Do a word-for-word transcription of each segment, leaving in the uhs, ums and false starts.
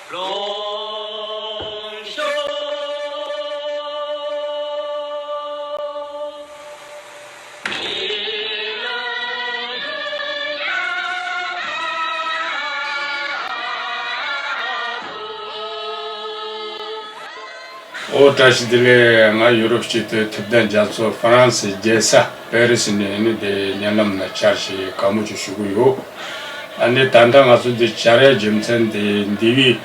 ཨོ་བཀྲ་ཤིས་བདེ་ལེགས། ང་ཡུ་རོབ་སྤྱི་མཐུན་ཐུབ་བསྟན་རྒྱ་མཚོ་ཧྥ་རན་སིའི་རྒྱལ་ས་པེ་རི་སི་ནས་ནི་དེ་ཉེ་ལམ་ན་བཅར་ཞེས་བཀའ་མོལ་ཅིག་ཞུ་གི་ཡོད། ཨ་ནི་ད་ལྟ་ང་ཚོ་འདི་བཅར་ཡའི་རྒྱུ་མཚན་དེ་འདི་བའི་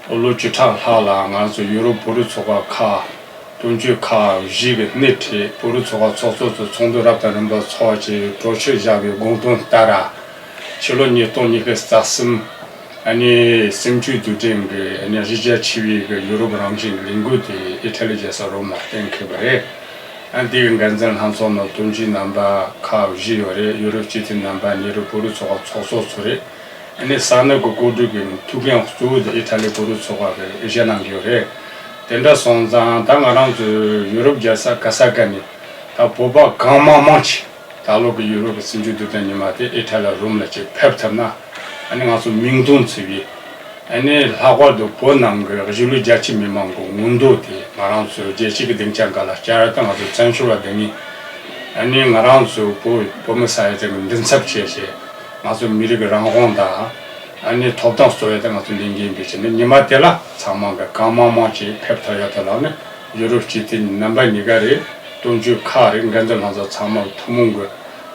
ལོ་བཅུ་ཕྲག་ལྷག་ལ་ང་ཚོ་ཡུ་རོབ་བོད་རིགས་ཚོགས་པ་ཁག་དོན་གཅོད་ཁག་བཞི་གི་སྣེ་ཁྲིད་བོད་རིགས་ཚོགས་པ་ཚོགས་གཙོ་ཚོས་ཚོགས་འདུ་རབ་དང་རིམ་པ་འཚོགས་བྱས་གྲོས་ཆོད་བཞག་པའི་དགོངས་དོན་ལྟར། ཕྱི་ལོ་ཉིས་སྟོང་ཉི་ཤུ་རྩ་གསུམ། ཨ་ནི་སུམ་ཅུ་དུས་དྲན་གྱི་ཨ་ནི་གཞིས་ཆགས་ཆེ་བའི་གི་ཡུ་རོབ་རང་བཞིན་གྱི་ལས་འགུལ་དེ་ཨི་ཊ་ལི་རྒྱལ་ས་རོམ་ལ་གཏན་འཁེལ་བ་རེད། ཨ་འདི་གི་འགན་འཛིན་ལྷན་ཚོགས་ནང་དོན་གཅོད་རྣམ་པ་ཁག་བཞི་ཡོད་རེད། ཡུ་རོབ་སྤྱི་མཐུན་རྣམ་པ་ཉེ་རབས་བོད་རིགས་ཚོགས་པ་ཚོགས་གཙོ་ཚོ་རེད། ཨ་ནི་ས་གནས་ཀྱི་བཀོད་སྒྲིག་གི་ཐུགས་འགན་གཙོ་བོ་དེ་ཨི་ཊ་ལི་བོད་རིགས་ཚོགས་པ་གི་ཨེ་ཤ་ཡ་ནང་གི་ཡོད་རེད། དེ་འདྲ་སོང་ཙང་ད་ང་རང་ཚོ་ཡུ་རོབ་རྒྱལ་ས་ག་ས་ག་ནས་ད་བོད་པ་གང་མང་མང་ཅིག་ད་ལོ་གི་ཡུ་རོབ་ཀྱི་སུམ་ཅུ་དུས་དྲན་ཉི་མ་དེ་ཨི་ཊ་ལི་རོམ་ལ་ཅིག་ཕེབས་ཐུབ་ན། ཨ་ནི་ང་ཚོ་མིང་དོན་མཚུངས་པའི་ཨ་ནི་ལྷག་པར་དུ་བོད་ནང་གི་གཞིས་ལུས་རྒྱ་ཆེ་མི་མང་གི་མངོན་འདོད་དེ་ང་རང་ཚོའི་རྒྱལ་སྤྱི་གི་སྡིངས་ཆ་འགའ་ལ་བཅར་ཏེ་ང་ཚོ་བཙན་བྱོལ་བ་འདི་ནི་ཨ་ནི་ང་རང་ཚོའི་བོད་བོད་མི་ས་ཡ་དེ་གི་མགྲིན་ཚབ་བྱས་བྱས་ང་ཚོ་མི་རིགས་ཀྱི་རང་དབང་དང་ཨ་ནི་ཐོབ་ཐང་རྩོད་ཡ་དེ་ང་ཚོ་ལས་འགན་འབད་བྱས་ནས་ཉི་མ་དེ་ལ་ཚང་མ་གི་གང་མང་མང་ཅིག་ཕེབས་ཐུབ་ཡ་དེ་ལ་ནི་ཡུ་རོབ་སྤྱི་མཐུན་རྣམ་པ་གཉིས་ཀ་རེད། དོན་གཅོད་ཁག་རེད། འགན་འཛིན་ལྷན་ཚོགས་ཚང་མ་ཐུན་མོང་གི་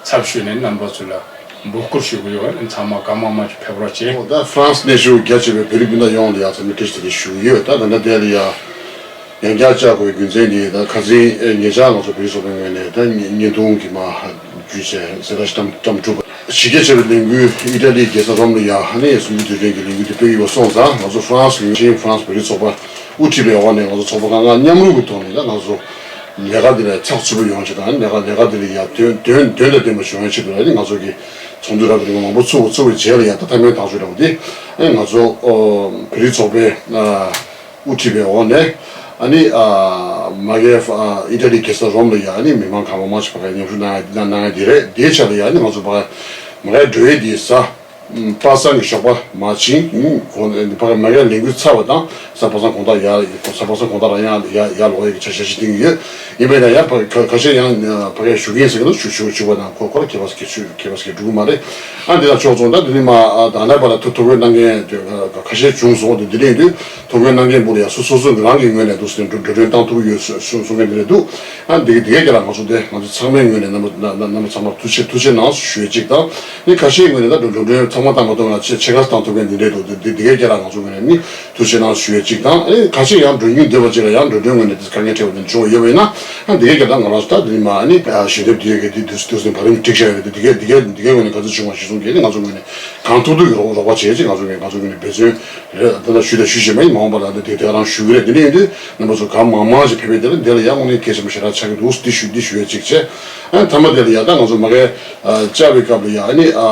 ཚབ་ཞུས་ནས་རྣམ་པ་ཚོ་ལ་འབོད་སྐུལ་ཞུ་གི་ཡོད། ཚང་མ་གང་མང་མང་ཅིག་ཕེབས་རོགས་བྱེད། ད་ཧྥ་རན་སི་གནས་བཞུགས་རྒྱ་ཆེ་བའི་བོད་རིགས་སྤུན་ཟླ་ཡོངས་ལ་ཡང་འཚམས་འདྲི་བཀྲ་ཤིས་བདེ་ལེགས་ཞུ་གི་ཡོད། ད་ད་ལྟ་དེ་ལ་ཡང་ཡང་བསྐྱར་བཅར་དགོས་པའི་རྒྱུ་མཚན་དེ་ད་ཁ་སང་ཉེ་ཆར་ང་ཚོ་བོད་རིགས་ཚོགས་པའི་ངོས་ནས་ད་བརྙན་ཐུང་གི་མ་བརྒྱུད་བྱས་གསལ་བསྒྲགས་བཏང་བཏང་གྲུབ་པ། གཞི་རྒྱ་ཆེ་བའི་ལས་འགུལ་ཨི་ཊ་ལིའི་རྒྱལ་ས་རོམ་ལ་ཡང་ཨ་ནི་སུམ་ཅུ་དུས་དྲན་གྱི་ལས་འགུལ་དེ་སྤེལ་གྱི་ཡོད་པ་སོང་ཙང་ང་ཚོ་ཧྥ་རན་སི་ནས་ཧྥ་རན་སི་བོད་རིགས་ཚོགས་པ་དབུ་ཁྲིད་པའི་འོག་ནས་ང་ཚོ་ཚོགས་པ་ཁག་ལྔ་མཉམ་རུབ་ཀྱི་ཐོག་ནས་ད་ང་ཚོ་ལས་ཀ་འདི་ལ་ཚགས་ཚུད་པོ་ཡོང་ཆེད་དང་ལས་ཀ་ལས་ཀ་འདི་ལ་ཡང་དོན་དོན་དོན་དང་ལྡན་པ་བྱུང་ཡ་ཆེད་དུ་ཨ་ནི་ང་ཚོ་གི་ཚོགས་འདུ་རབ་དང་རིམ་པ་མང་པོ་ཚུགས་པ་ཚུགས་པའི་རྗེས་ལ་ཡང་ད་མཐའ་མའི་ཐག་གཅོད་འདྲ་བོ་འདི་ཨ་ནི་ང་ཚོ་ཨོ་བོད་རིགས་ཚོགས་པའི་ཨ་དབུ་ཁྲིད་པའི་འོག་ནས་ཨ་ནི་ཨ་མ་གི་ཨ་ཨི་ཊ་ལི་རྒྱལ་ས་རོམ་ལ་ཡང་ཨ་ནི་མི་མང་གང་མང་མང་ཞིག་ཕ་གིར་མཉམ་ཞུགས་གནང་གནང་གནང་ཡ་དེ་རེད། དེའི་ཆ་ལ་ཡང་ཨ་ནི་ང་ཚོ་ཕ་གིར་མ་གིར་འགྲོ་ཡས་དེའི་ས་པ་སངས་ཀྱི་ཞོགས་པ་མ་ཕྱིན་གོང་ཕ་གིར་མ་གིར་ལས་འགུལ་ཚར་བ་དང་ས་པ་སངས་དགོང་དག་ཡར་ས་པ་སངས་དགོང་དག་རང་ཡང་ཡར་ཡར་ལོག་ཡས་ཀྱི་འཆར་གཞི་བཏིང་གི་ཡོད། ཡིན་པས་ན་ཡང་ཕ་གི་ཁ་ཁ་ཤས་ཡང་ཕ་གིར་བཞུགས་ཡིན་ཟེར་གི་འདུག་བཞུགས་བཞུགས་བཞུགས་པ་དང་ཁོ་ཁོ་ར་ཁྱད་པར་ཁྱད་ཆོས་ཁྱད་པར་ཞིག་འགྲོ་གི་མ་རེད། ཨ་འདི་དང་ཕྱོགས་མཚུངས་ད་འདི་ནི་མ་ཨ་ད་ལྟ་བར་ལ་ཐུགས་ཐུགས་ཁུར་གནང་མཁན་དེ་ཁ་ཤས་བྱུང་སོང་། དེ་འདི་རེད་འདུག་ཐུགས་ཁུར་གནང་མཁན་པོ་ལ་ཡང་སོ་སོ་སོ་གི་རང་གི་ངོས་ནས་འདུག་ཟེར་ནས་འགྲོ་འགྲོ་གྲོན་བཏང་ཐུབ་ཀྱི་ཡོད་གསུང་གསུང་མཁན་འདི་རེད་འདུག་ཨ་འདི་འདི་གའི་རྒྱ་ལ་ང་ཚོ་དེ་ང་ཚོ་ཚང་མའི་ངོས་ནས་རྣམ་པ་རྣམ་པ་ཚང་མར་ཐུགས་རྗེ་ཐུགས་རྗེ་གནང་ཞུ་ཡས་གཅིག་དང་། ནི་ཁ་ཤས་ངོས་ནས་ད་འགྲོ་འགྲོ་གྲོན་ཚང་མ་བཏང་མ་ཐུབ་ན་ཕྱེད་ཕྱེད་ཀ་བཏང་ཐུབ་མཁན་འདི་འདྲས་འདུག་འདི་འདི་གའི་རྒྱ་ལ་ང་ཚོ་ངོས་ནས་ནི་ཐུགས་རྗེ་གནང་ཞུ་ཡས་གཅིག་དང་། ཨ་ནི་ཁ་ཤས་ཡང་འགྲོ་སྙིང་འདོད་པ་ཅིག་ལ་ཡང་འགྲོ་གྲོན་ངོས་ནས་དེ་དཀའ་ངལ་འཕྲད་པ་དེ་བྱུང་བ་ཡོད་པ་ཡིན་ན། ཨ་འདི་གའི་རྒྱ་ལ་ང་རང་ཚོ་ད་འདི་ནི་མ་ཨ་ནི་ཞལ་འདེབས་འདི་གའི་འདི་དུས་དུས་ཟིན་བར་རིམ་སྒྲིག་བྱ་ཡོད་རེད། འདི་གའི་འདི་གའི་འདི་གའི་ངོས་ནས་ག་ཚོད་བྱུང་བ་གཞི་བཟུང་གིས་ནི་ང་ཚོ་ངོས་ནས་གང་ཐུབ་ཐུབ་ཀྱི་རོགས་རོགས་པ་བྱེད་ཅིག་ང་ཚོ་ངོས་ང་ཚོ་ངོས་ནས་འབད་བརྩོན་རེད། ད་ལྟ་ཞུས་དང་ཞུ་བཞིན་པ་ཡིན། མ་འོངས་པ་ལ་ད་དེ་དེ་རང་ཞུ་གི་རེད། དེ་འདྲ་ཡིན་དུས་རྣམ་པ་ཚོ་གང་མང་མང་ཞིག་ཕེབས་པའི་དེ་ལ་འདི་ལ་ཡང་དངོས་གནས་གལ་ཆེན་པོ་ཞེ་དྲག་ཆགས་ཀྱི་འདུག་འདི་ཞུ་འདི་ཞུ་ཡས་གཅིག་བྱས། ཨ་མཐའ་མ་དེ་ལ་ཡང་ད་ང་ཚོ་མ་གིར་བཅར་བའི་སྐབས་ལ་ཡང་ཨ་ནི་ཨ་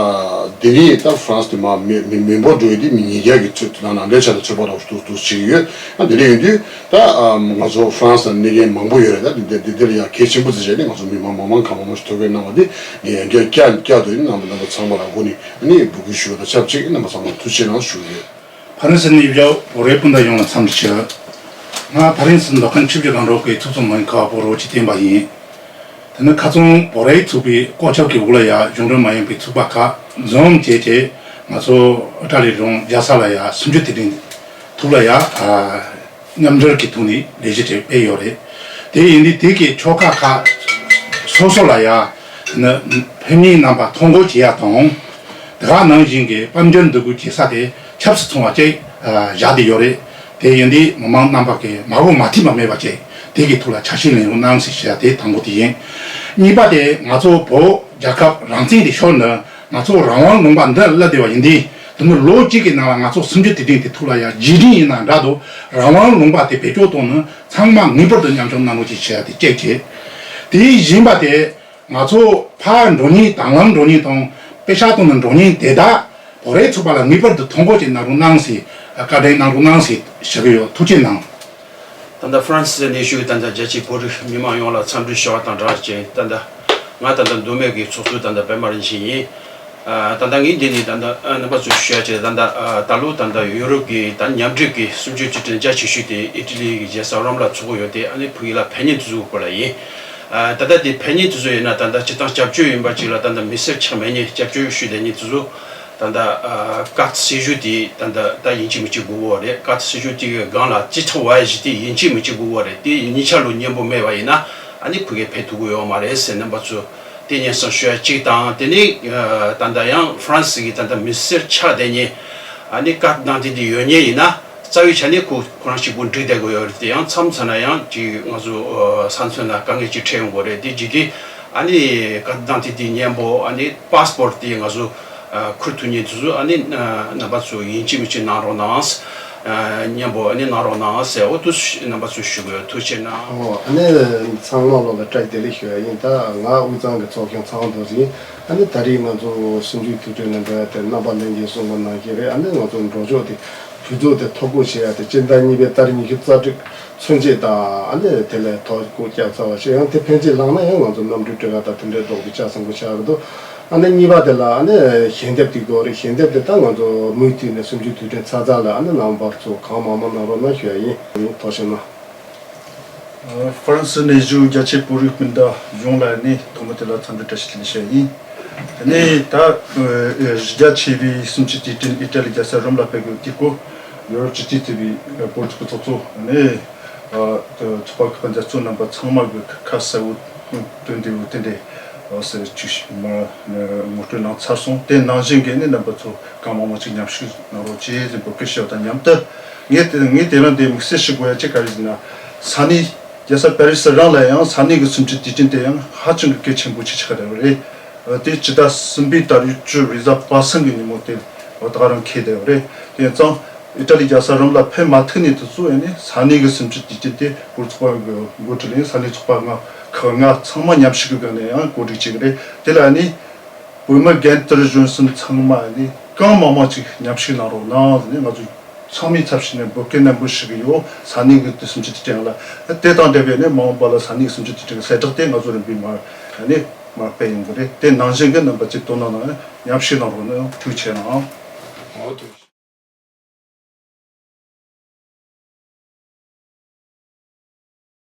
འདི་ནི་ད་ཧྥ་རན་སི་དེ་མ་མི་མི་མི་འབོར་འགྲོ་ཡི་དེ་མི་ཉིས་བརྒྱ་གི་ཚོད་ནང་ནང་འདྲའི་ཆ་དེ་ཚོད་དཔག་འདྲ་བོ་འདུག་འདུག་བྱེད་ཀྱི་ཡོད། ཨ་འདི་འདྲ་ཡིན་དུས་ད་ཨ་ང་ཚོ་ཧྥ་རན་སི་ནང་གནས་མཁན་མང་པོ་ཡོད་རེད། ད་འདི་འདི་འདི་ལ་ཡང་གལ་ཆེན་པོ་བརྩི་བྱས་ནས་ང་ཚོ་མི་མང་མང་མང་གང་མང་མང་ཞིག་ཐུགས་ཁུར་གནང་བ་འདི་ངས་ཡང་བསྐྱར་བསྐྱར་བསྐྱར་དུ་ཡིན་རྣམ་པ་རྣམ་པ་ཚང་མ་ལ་སྒོ་ནས་ཨ་ནི་འབོད་སྐུལ་ཞུ་བ་དང་ཆབས་ཅིག་རྣམ་པ་ཚང་མ་ཐུགས་རྗེ་གནང་ཞུ་གི་ཡོད། ཕ་རན་སི་ནས་ཡོད་བོད་རིགས་སྤུན་ཟླ་ཡོངས་ལ་འཚམས་འདྲི་ཞུ། ང་ཕ་རན་སི་མདོ་ཁམས་ཆུ་བཞི་སྒང་དྲུག་གི་ཚོགས་གཙོ་མ་ཡིན་ཁ་བ་བོ་རོ་ཅི་བསྟན་པ་ཡིན། དེ་ནི་ཁ་ཚོན་བོད་རིགས་ཚོགས་པའི་བཀོད་ཁྱབ་ཀྱི་འོག་ལ་ཡ་གཞུང་འབྲེལ་མ་ཡིན་པའི་ཚོགས་པ་ཁག་འཛོམས་བྱས་རྗེས་ང་ཚོ་ཨི་ཊ་ལི་རོམ་རྒྱལ་ས་ལ་ཡ་སུམ་ཅུ་དུས་དྲན་ཐོག་ལ་ཡ་མཉམ་འབྲེལ་གྱི་ཐོག་ནས་ལས་གཞི་དེ་སྤེལ་ཡོད་རེད། དེ་ཡིན་དུས་དེ་གའི་ཆོལ་ཁ་ཁག་སོ་སོ་ལ་ཡ་ཕེབས་མཁན་རྣམ་པ་ཐོ་འགོད་བྱེད་ཡ་དང་། དེ་ག་ནང་བཞིན་གྱི་དཔལ་འབྱོར་འདུ་འགོད་བྱེད་ས་དེ་ཆབ་སྲིད་ཚོང་བ་བཅས་བཞག་བསྡད་ཡོད་རེད། དེ་ཡིན་དུས་མི་མང་རྣམ་པ་གིས་མ་གོ་མ་ཐོས་པ་མེད་པ་བཅས་དེ་གའི་ཐོག་ལ་ཆ་ཤས་ལེན་རོགས་གནང་ཞེས་བཤད་དེ་དང་པོ་དེ་ཡིན། གཉིས་པ་དེ་ང་ཚོ་བོད་རྒྱལ་ཁབ་རང་བཙན་དེ་ཤོར་ནས་ང་ཚོ་རང་དབང་ལུང་པ་འདི་སླེབས་བསྡད་པ་ཡིན་དུས་དེ་ནི་ལོ་གཅིག་གི་ནང་ལ་ང་ཚོ་སུམ་ཅུ་དུས་དྲན་དེ་ཐོག་ལ་ཡ་རྗེས་དྲན་ཡིན་ན་འདྲ་འདུག་རང་དབང་ལུང་པ་དེ་བེད་སྤྱོད་གཏོང་ནས་ཚང་མ་ངེས་པར་དུ་མཉམ་ཞུགས་གནང་རོགས་ཞེས་བཤད་དེ་གཅིག་བྱས། དེ་བཞིན་པ་དེ། ང་ཚོ་ཕར་འགྲོ་མཁན་དང་ལམ་འགྲོ་མཁན་དང་པེ་ཤག་གཏོང་ནས་འགྲོ་མཁན་དེ་དག་བོད་རིགས་ཚོགས་པ་ལ་ངེས་པར་དུ་ཐོ་འགོད་ཅིག་གནང་རོགས་གནང་ཟེར་བཀའ་དྲིན་གནང་རོགས་གནང་ཟེར་ཞུ་གི་ཡོད། ཐུགས་རྗེ་གནང་། ད་ལྟ་ཧྥ་རན་སི་ནས་བཞུགས་ད་ལྟ་རྒྱལ་སྤྱིའི་བོད་རིགས་མི་མང་ཡོངས་ལ་འཚམས་འདྲི་ཞུ་བ་དང་སྦྲགས་བྱས་ད་ལྟ་ང་ད་ལྟ་མདོ་སྨད་ཀྱི་ཚོགས་གཙོ་ད་ལྟ་པད་མ་རིན་ཆེན་ཡིན། ཨ། ད་ལྟ་ངས་འདི་ནས་ད་ལྟ་ཨ་རྣམ་པ་ཚོར་ཞུ་ཡ་བྱས། ད་ལྟ་ཨ་ད་ལོ་ད་ལྟ་ཡུ་རོབ་ཀྱི་ད་མཉམ་འབྲེལ་གྱི་གསུམ་བཅུའི་དུས་དྲན་རྒྱ་ཆེ་ཤོས་དེ་ཨི་ཊ་ལི་གི་རྒྱལ་ས་རོམ་ལ་ཚོགས་ཀྱི་ཡོད་དེ། ཨ་ནི་ཕ་གི་ལ་ཕན་ཉེ་དུས་ཚོད་སྐོར་ལ་ཡིན། ཨ། ད་ལྟ་དེ་ཕན་ཉེ་དུས་ཚོད་ཡིན་ན། ད་ལྟ་སྤྱིར་བཏང་སྐྱབས་བཅོལ་ཡིན་པ་ཅིག་ལ་ད་ལྟ་མི་སེར་ཆགས་མེད་ཉེ་སྐྱབས་བཅོལ་ཞུས་བསྡད་ཉེ་དུས་ཚོད། ད་ལྟ་ཨ་ཀར་ཌི་སྲིད་ཇུས་དེ་ད་ལྟ་ད་ཡིན་གཅིག་མིན་གཅིག་དགོས་པ་རེད། ཀར་ཌི་སྲིད་ཇུས་དེ་གི་སྒང་ལ་ཅི་ཐོབ་བ་ཞིག་དེ་ཡིན་གཅིག་མིན་གཅིག་དགོས་པ་རེད། དེ་གཉིས་ཆ་ལ་མཉམ་པོ་མེད་པ་ཡིན་ན་ཨ་ནི་ཕ་གི་ཕེབས་ཐུབ་ཀྱི་ཡོད་མ་རེད་ཟེར། རྣམ་པ་ཚོ་དེ་སྙན་སེང་ཞུ་ཡ་གཅིག་དང་། དེ་ནས་ཨ་ད་ལྟ་ཡང་ཧྥ་རན་སི་གི་ད་ལྟ་མི་སེར་ཆགས་བསྡད་ཉེ་ཨ་ནི་ཀར་ཌི་དང་དེ་དེ་ཡོད་ཉེ་ཡིན་ན། རྩ་བའི་ཆ་ནས་ཁོ་ཁོ་རང་གཅིག་པུ་འགྲིག་བསྡད་དགོས་ཡོད་རེད། དེ་ཡང་མཚམས་མཚམས་ན་ཡང་ཅིག་ང་ཚོ་ཨ་ས་མཚམས་ན་དཀའ་ངལ་ཅིག་འཕྲད་ཡོང་གི་རེད། དེ་བརྒྱུད་དེ་ཨ་ནི་ཀར་ཌི་དང་དེ་དེ་མཉམ་པོ་ཨ་ནི་པཱ་སི་པོར་ཊི་དེ་ང་ཚོ་ཨ་ཁུར་ཐུབ་ཉེ་དུས་ཚོད་ཨ་ནི་ཨ་རྣམ་པ་ཚོ་ཡིན་གཅིག་མིན་གཅིག་གནང་རོགས་གནང་། ཨ་མཉམ་པོ་ཨ་ནི་གནང་རོགས་གནང་ཟེར། འོ་དུ་རྣམ་པ་ཚོ་ཞུ་དགོས། ཐུགས་རྗེ་གནང་། ཨོ། ཨ་ནི་ཚང་མ་ལོ་ལ་བཀྲ་ཤིས་བདེ་ལེགས་ཞུ་ཡ་ཡིན། ད་ང་དབུས་གཙང་གི་ཚོགས་ཆུང་ཚང་དོ་ཟིན། ཨ་ནི་ད་རེས་ང་ཚོ་གསུམ་བཅུའི་དུས་དྲན་ལ་འགྲོ་ཡ་དེ་རྣམ་པ་ལྷན་རྒྱས་གསུང་གི་ནང་བཞིན་རེད། ཨ་ནི་ང་ཚོ་འགྲོ་ཕྱོགས་དེ་དུས་ཚོད་དེ་ཐོ་འགོད་བྱེད་ཡ་དེ་སྤྱི་ཟླ་གཉིས་པའི་ཏ་རིག་ཉི་ཤུ་རྩ་དྲུག་ཚུན་ཆད་དང་། ཨ་ནི་དེ་ལས་ཐོ་འགོད་བརྒྱབ་ཚར་བ་ཞིག་ཡང་དེ་ཕན་ཆད་ལངས་ན་ཡང་ང་ཚོ་གནམ་གྲུ་སྤྲད་ག་དང་དེ་འདྲའི་ལྡོག་པའི་ཆ་ཚང་པོ་ཆགས་ཀྱི་འདུག་ཨ་ནི་གཉིས་པ་དེ་ལ་ཨ་ནི་ཞལ་འདེབས་དེ་དགོས་རེད། ཞལ་འདེབས་དེ་ད་ང་ཚོ་མུ་མཐུད་ནས་གསུམ་བཅུའི་དུས་དྲན་ཚར་ཚར་ལ་ཨ་ནི་རྣམ་པ་ཚོ་གང་མང་མང་གནང་རོགས་གནང་ཞུ་ཡ་ཡིན། ཐུགས་རྗེ་གནང་། ཨ། ཧྥ་རན་སི་ནས་བཞུགས་རྒྱ་ཆེའི་བོད་རིགས་སྤུན་ཟླ་ཡོངས་ལ་ནི་ཐོག་མ་དེ་ལ་འཚམས་འདྲི་བཀྲ་ཤིས་བདེ་ལེགས་ཞུ་ཡ་ཡིན། དེ་ནས་ད་ཨ་རྒྱ་ཆེ་བའི་གསུམ་བཅུའི་དུས་དྲན་ཨི་ཏྲ་ལི་རྒྱལ་ས་རོམ་ལ་ཕེབས་དགོས་དེ་སྐོར་ཡོ་རོབ་སྤྱི་མཐུན་ཚོགས་པའི་བོད་ཚོགས་པའི་ཚོགས་གཙོ་ནས་ཨ་ཚོགས་པ་ཁག་མཛད་གཙོ་རྣམ་པ་ཚང་མ་གི་ཁ་གསལ་བོ་དོན་བདེ་བོ་དེ་འདྲའི་ཟེར་ཅིག་མ་ངོ་སྤྲོད་གནང་ཚར་སོང་། དེ་ནང་བཞིན་གྱི་ནི་རྣམ་པ་ཚོ་གང་མང་མང་ཅིག་མཉམ་ཞུགས་གནང་རོགས་བྱེད་ཅེས་འབོད་སྐུལ་ཞུ་བ་དང་མཉམ་དུ། ངས་དེ་ངས་དེ་རིང་འདི་དམིགས་བསལ་ཞུ་དགོས་ཡ་ཅིག་ག་རེ་ཟེར་ན། ས་གནས་རྒྱལ་ས་པེ་རི་སི་རང་ལ་ཡང་ས་གནས་ཀྱི་གསུམ་བཅུའི་དུས་དྲན་དེ་ཡང་ཧ་ཅང་གི་གལ་ཆེན་པོ་ཅིག་ཆགས་རེད་པ་རེད། དེ་སྤྱི་ཟླ་གསུམ་པའི་ཏ་རིག་བཅུ་རེས་གཟའ་པ་སངས་ཀྱི་ཉིན་མོ་དེ་ད་ག་རང་འཁེལ་བསྡད་པ་རེད། དེ་ཡིན་ཙང་ཨི་ཏྲ་ལི་རྒྱལ་ས་རོམ་ལ་ཕེབས་མ་ཐུབ་ནས་དུས་ཚོད་ཡིན་ནས་ས་གནས་ཀྱི་གསུམ་བཅུའི་དུས་དྲན་དེ་བོད་ཚོགས་པ་གི་འགོ་ཁྲིད་ལ་ཡང་ས་གནས་ཚོགས་པ་ལྔ་ཁག་ལྔ་ཚང་མ་མཉམ་ཞུགས་ཀྱི་སྒང་ནས་ཡང་གོ་སྒྲིག་བྱེད་ཀྱི་རེད། དེ་ལ་ནི་བོད་མི་རྒན་དར་གཞོན་གསུམ་ཚང་མ་ནི་གང་མང་མང་ཅིག་མཉམ་ཞུགས་གནང་རོགས་གནང་ཟེར་ནས་ང་ཚོ་ཚང་མའི་ཚབ་ཞུས་ནས་འབོད་སྐུལ་ནན་པོ་ཞུ་གི་ཡོད། ས་གནས་ཀྱི་དུས་གསུམ་བཅུའི་དུས་དྲན་ལ་དེ་དང་འབྲེལ་བའི་ནས་མ་འོངས་པ་ལ་ས་གནས་ཀྱི་གསུམ་བཅུའི་དུས་དྲན་གྱི་གསལ་བསྒྲགས་དེ་ང་ཚོ་རིམ་པས་མར་ནས་མར་སྤེལ་ཡོང་གི་རེད། དེ་ནང་བཞིན་གྱི་རྣམ་པ་ཚོས་དོ་སྣང་གནང་ནས་མཉམ་ཞུགས་གནང་རོགས་གནང་། ཐུགས་རྗེ་གནང་།